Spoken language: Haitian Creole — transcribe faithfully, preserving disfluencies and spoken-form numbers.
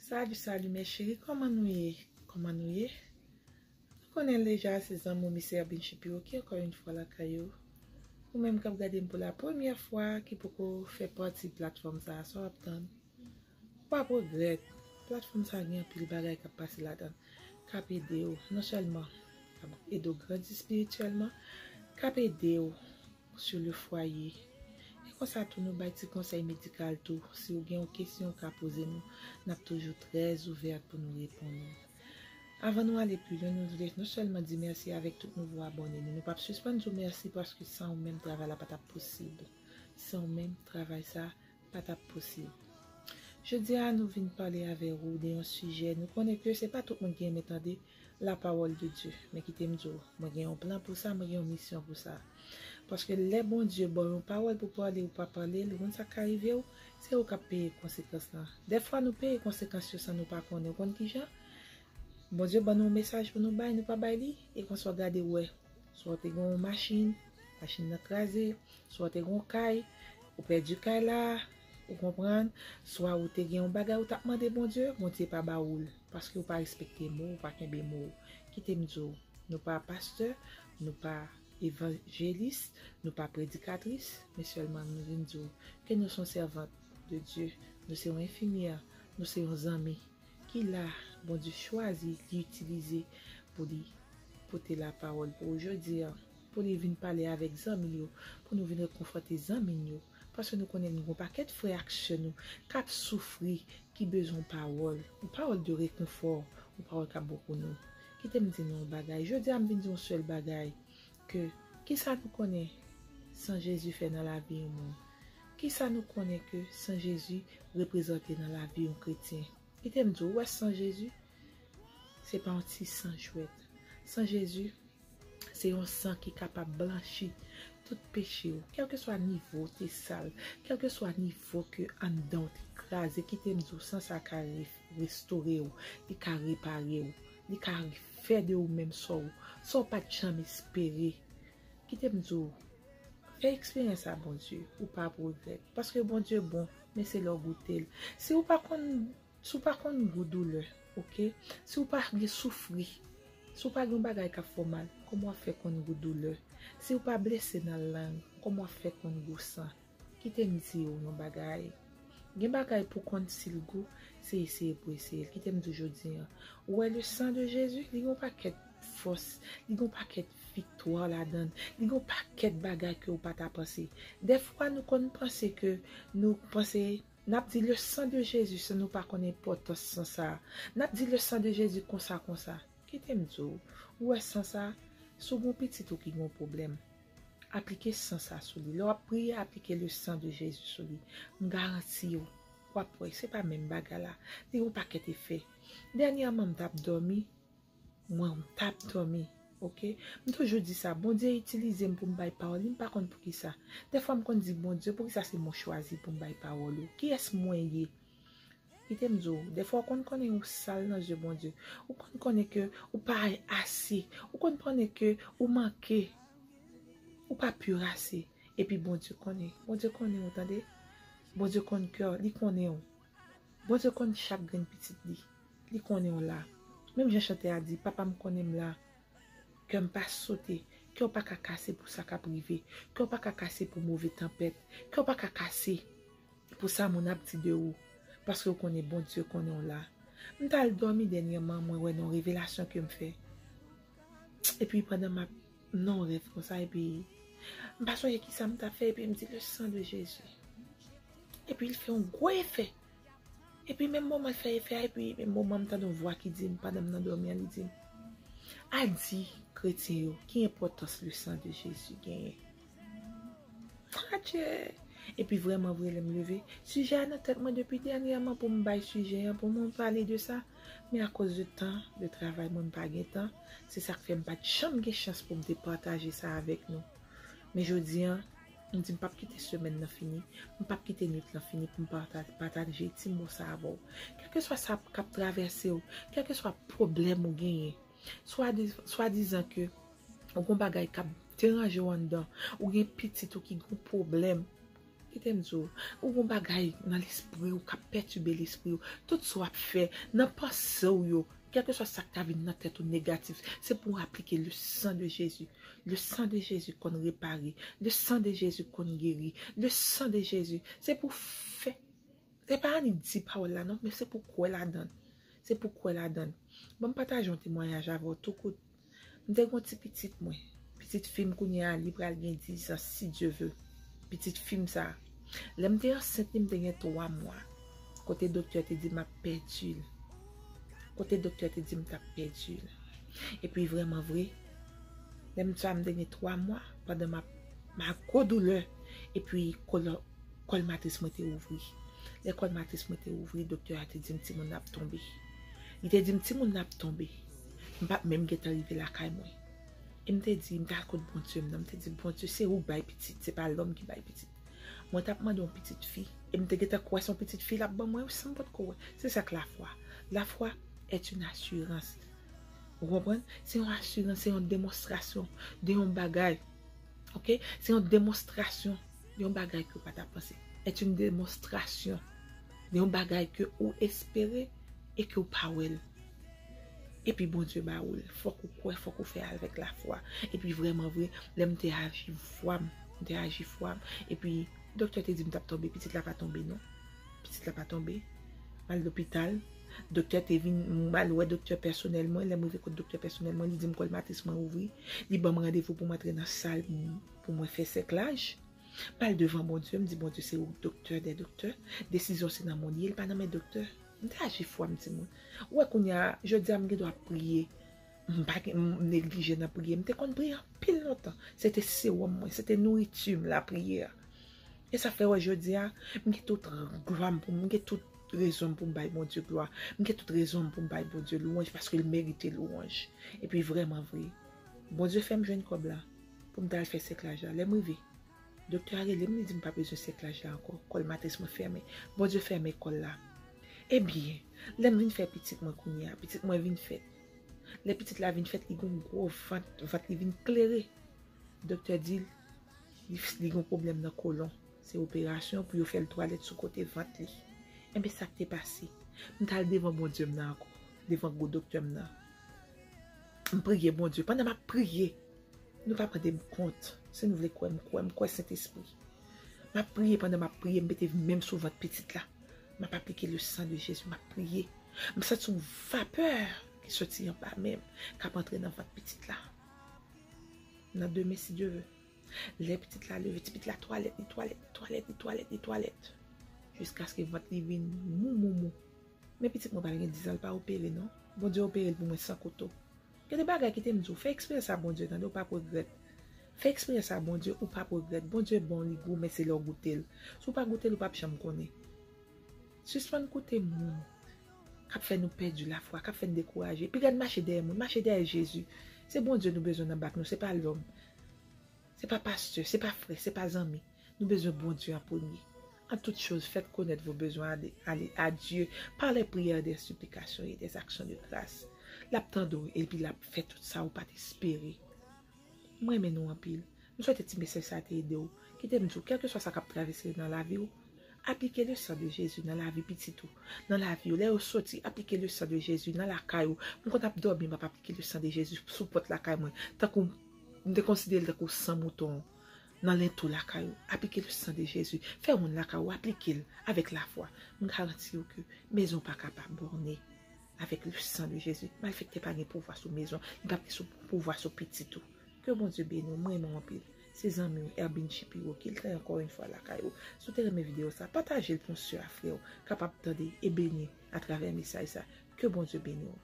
Salut, salut mes chéris, kòman nou ye? Kòman nou ye? Nou konnen deja se zanmi w Mister Bin Shapiro ki ankò yon fwa lakay ou. Ou menm k ap gade m pou la premyè fwa, ki poko fè pati platfòm sa a, sa w ap tann? W ap regrèt. Platfòm sa a gen anpil bagay k ap pase ladan l, k ap ede w, non sèlman k ap ede w grandi espirityèlman, k ap ede w sur le foyer. E konsa tou, nou bay ti konsèy medikal tou. Si w gen yon kesyon, w ka poze nou. N ap toujou trè ouvè pou nou reponn ou. Avan nou ale pi lwen, nou vle non sèlman di mèsi avèk tout nouvo abòne nou. Nou p ap sispann di w mèsi paske san ou menm, travay la pa t ap posib. San ou menm, travay sa pa t ap posib. Jodi a, nou vin pale avè ou de yon sijè. Nou konnen ke se pa tout moun ki renmen tande la parole de Dieu. Men kite m di w, mwen gen yon plan pou sa, mwen gen yon misyon pou sa. Paske lè Bondye ba w yon pawòl pou pale, ou pa pale l, ou konn sa k ka rive w, se ou k ap peye konsekans lan. Dèfwa, nou peye konsekans yo san nou pa konnen. Ou konn ki jan? Bondye ban nou yon mesaj pou nou bay, nou pa bay li, e konsa w gade w wè. Swa w te gen yon machin, machin nan kraze, swa w te gen yon kay, ou pèdi kay la, ou konprann, swa ou te gen yon bagay ou t ap mande Bondye, Bondye pa ba ou l, paske ou pa respekte mo, ou pa kenbe mo. Kite m di w, nou pa pastè, nou pa evanjelis, nou pa predikatris, men sèlman nou vin di w ke nou se yon sèvant de Dye, nou se yon enfimyè, nou se yon zanmi ki la, Bondye chwazi li itilize pou li pote lapawòl pou ou jodi a, pou li vin pale avèk zanmi l yo, pou nou vin rekonfòte zanmi n yo. Paske nou konnen nou gen yon pakèt frè ak sè nou k ap soufri, ki bezwen yon pawòl, yon pawòl de rekonfò, yon pawòl k ap bon pou nou. Kite m di nou yon bagay. Jodi a, m vin di yon sèl bagay, ke kisa nou konnen san Jezi fè nan lavi yon moun? Kisa nou konnen ke san Jezi reprezante nan lavi yon kretyen? Kite m di w, ou wè san Jezi, se pa yon ti san jwèt. San Jezi, se yon san ki kapab blanchi tout peche w. Kèlkeswa nivo w te sal, kèlkeswa nivo ke anndan w te kraze, kite m di w, san sa ka re-, restore w, li ka repare w, li ka fè de ou menm sa w, sa w pa t janm espere. Kite m di w, fè eksperyans a Bondye, ou p ap regrèt. Paske Bondye bon, men se lè w goute l. Si w pa konn, si w pa konn gou doulè, oke? Si w pa gen soufri, si w pa gen yon bagay k ap fè w mal, kòman w ap fè konn gou doulè? Si w pa blese nan lang, kòman w ap fè konn gou san? Kite m di w yon bagay. Gen bagay pou konn si l gou, se eseye pou eseye l. Kite m di w jodi a. Ou wè le sang de Jésus, li gen yon pakèt fòs, li gen yon pakèt viktwa ladan l, li gen yon pakèt bagay ke w pa ta panse. Dèfwa nou konn panse ke nou panse, n ap di le sang de Jésus san nou pa konn enpòtans san sa a. N ap di le sang de Jésus konsa, konsa. Kite m di w, ou wè san sa, si w gen yon pitit ou ki gen yon pwoblèm, aplike san sa sou li. Lè w ap priye, aplike le sang de Jésus sou li. M garanti w, w ap wè, se pa menm bagay la. Li gen yon pakèt efè. Dènyèman, m t ap dòmi, mwen, m t ap dòmi, oke? M toujou di sa, Bondye itilize m pou m bay pawòl li, m pa konn poukisa. Dèfwa, m konn di, Bondye, poukisa se mwen w chwazi pou m bay pawòl ou? Kiyès mwen ye? Kite m di w, dèfwa w konn konnen ou sal nan zye Bondye. Ou konn konnen ke ou pa ase. Ou konn konnen ke ou manke. Ou pa pi ase. Epi Bondye konnen. Bondye konnen w, tande. Bondye konn kè w, li konnen w. Bondye konn chak grenn pitit li. Li konnen w la. Menm jan chantè a di, Papa m konnen m la. Kè m pa sote. Kè w pa ka kase pou sa k ap rive. Kè w pa ka kase pou move tanpèt. Kè w pa ka kase pou sa moun ap di de ou, paske w konnen Bondye konnen w la. M t al dòmi dènyèman, mwen wè nan yon revelasyon ke m fè. Epi pandan m ap nan yon rèv konsa, epi m pa sonje kisa m t ap fè, epi m di, le sang de Jésus. Epi l fè yon gwo efè. Epi menm moman l fè efè a, epi menm moman m tande yon vwa ki di m, pandan m nan dòmi an, li di m, al di kretyen yo ki enpòtans le sang de Jésus genyen. Adje! Epi vrèman vre, lè m leve, sijè a nan tèt mwen depi dènyèman pou m bay sijè an, pou mwen pale de sa. Men akoz de tan, de travay mwen, m pa gen tan. Se sa k fè m pa t janm gen chans pou m te pataje sa avèk nou. Men jodi an, m di m p ap kite semèn nan fini, m p ap kite nwit lan fini pou m pata-, pataje ti mo sa avè w. Kèlkeswa sa k ap travèse w, kèlkeswa pwoblèm ou genyen, swa di-, swadizan ke ou gon bagay k ap deranje w anndan, ou gen pitit ou ki gon pwoblèm, Kite m di w, ou gon bagay nan lespri w k ap pètibe lespri w. Tout sa w ap fè, nan panse w yo, kèlkeswa sa k ta vin nan tèt ou negatif, se pou w aplike le sang de Jésus. Le sang de Jésus konn repare. Le sang de Jésus konn geri. Le sang de Jésus, se pou fè. Se pa annik di pawòl la non, men se pou kwè ladan l. Se pou kwè ladan l. Ban m pataje yon temwayaj avè w tou kout. M te gen yon ti pitit mwen. Pitit fi m kounye a, li pral gen diz an, si Dye ve. Pitit fi m sa a. Lè m te ansent li, m te gen twa mwa. Kote doktè te di m ap pèdi l. Kote doktè te di m t ap pèdi l. Epi vrèman vre, lè m sa a, m te gen twa mwa, pandan m ap, m ap gwo doulè. Epi kòl, kòl matris mwen te ouvri. Lè kòl matris mwen te ouvri, doktè a te di m timoun nan ap tonbe. Li te di m timoun nan ap tonbe. M pa t menm gentan rive lakay mwen. E m te di, m t al kot Bondye m nan, m te di, Bondye, se ou k bay pitit, se pa lòm ki bay pitit. Mwen t ap mande yon pitit fi, e m te gentan kwè se yon pitit fi l ap ban mwen, san m potko wè. Se sa k lafwa. Lafwa est une assurance. Ou konprann? Se yon asirans, se yon demonstrasyon de yon bagay. Ok? Se yon demonstrasyon de yon bagay ke w pa ta panse. Est une démonstration de yon bagay ke ou espere e ke w pa wè l. Epi Bondye ba ou l. Fòk ou kwè, fòk ou fè avèk lafwa. Epi vrèman vre, lè m te aji fwa m, m te aji fwa m. Epi doktè te di m t ap tonbe, pitit la pa tonbe non. Pitit la pa tonbe. M al lopital. Doktè te vin, m al wè doktè pèsonèl mwen. Lè m rive kot doktè pèsonèl mwen, li di m kòl matris mwen ouvri. Li ban m randevou pou m antre nan sal pou mwen fè sèklaj. M al devan Bondye, m di, Bondye se ou k doktè dè doktè. Desizyon se nan men w li ye, li pa nan men doktè. M te aji fwa m, timoun. Ou wè kounye a, jodi a m gen dwa priye. M pa gen, m neglije nan priye. M te konn priye anpil lontan. Se te sewòm mwen, se te nouriti m, lapriyè. E sa fè wè jodi a, m gen tout glwa m pou m, m gen tout rezon m pou m bay Bondye glwa. M gen tout rezon m pou m bay Bondye lwanj paske l merite lwanj. Epi vrèman vre, Bondye fè m jwenn kòb la pou m t al fè sèklaj la. Lè m rive, doktè a rele m, li di m pa bezwen sèklaj la ankò. Kòl matris mwen fèmen. Bondye fèmen kòl la. Ebyen, lè m vin fè pitit mwen kounye a, pitit mwen vin fèt. Lè pitit la vin fèt, li gen yon gwo vant, vant li vin klere. Doktè di l, li, li gen yon pwoblèm nan kolon. Se operasyon pou yo fè l twalèt sou kote vant li. Enben, sa k te pase? M t al devan Bondye m nan ankò, devan gwo doktè m nan. M priye Bondye. Pandan m ap priye, nou pa mande m kont. Si nou vle kwè, m kwè, m kwè Sentespri. M ap priye, pandan m ap priye, m mete men m sou vant pitit la. M ap aplike le sang de Jésus, m ap priye. M santi yon vapè ki soti anba men m, k ap antre nan vant pitit la. Nan demen, si Dye ve. Lè pitit la leve, ti pitit la twalèt, li twalèt, li twalèt, li twalèt, li twalèt. Jiskaske vant li vin mou, mou, mou. Men pitit mwen pa gen diz an, li pa opere non. Bondye opere l pou mwen san kouto. Gen de bagay kite m di w, fè eksperyans a Bondye, tande, ou p ap regrèt. Fè eksperyans a Bondye, ou p ap regrèt. Bondye bon, li gou, men se lè w goute l. Si w pa goute l, ou p ap janm konnen. Sispann koute moun k ap fè nou pèdi lafwa, k ap fè n dekouraje. Epi gad mache dèyè moun, mache dèyè Jezi. Se Bondye nou bezwen nan bak nou, se pa lòm. Se pa pastè, se pa frè, se pa zanmi. Nou bezwen Bondye an premye. En toute chose, faites connaître vos besoins à, à, à Dieu par les prières, des supplications et des actions de grâce. L ap tande w, epi l ap fè tout sa ou pa t espere. M renmen nou anpil. M swete ti mesaj sa te ede w. Kite m di w, kèlkeswa sa k ap travèse nan lavi w, aplike le sang de Jésus nan lavi pitit ou, nan lavi w. Lè yo soti, aplike le sang de Jésus nan lakay ou. M konn ap dòmi, m ap aplike le sang de Jésus sou pòt lakay mwen. Tankou m te konsidere l tankou san mouton nan lento lakay ou. Aplike le sang de Jésus. Fè moun lakay ou aplike l avèk lafwa. M garanti w ke mezon pa ka pa bòne avèk le sang de Jésus. Malfektè pa gen pouvwa sou mezon. Li p ap gen sou, pouvwa sou pitit ou. Ke Bondye beni w, m renmen w anpil. Se zanmi w, Erbin Shapiro, ki l trè ankò yon fwa lakay ou. Si w te renmen videyo sa, pataje l pou yon sè a frè w kapab tande e beni atravè mesaj sa. Ke Bondye beni w.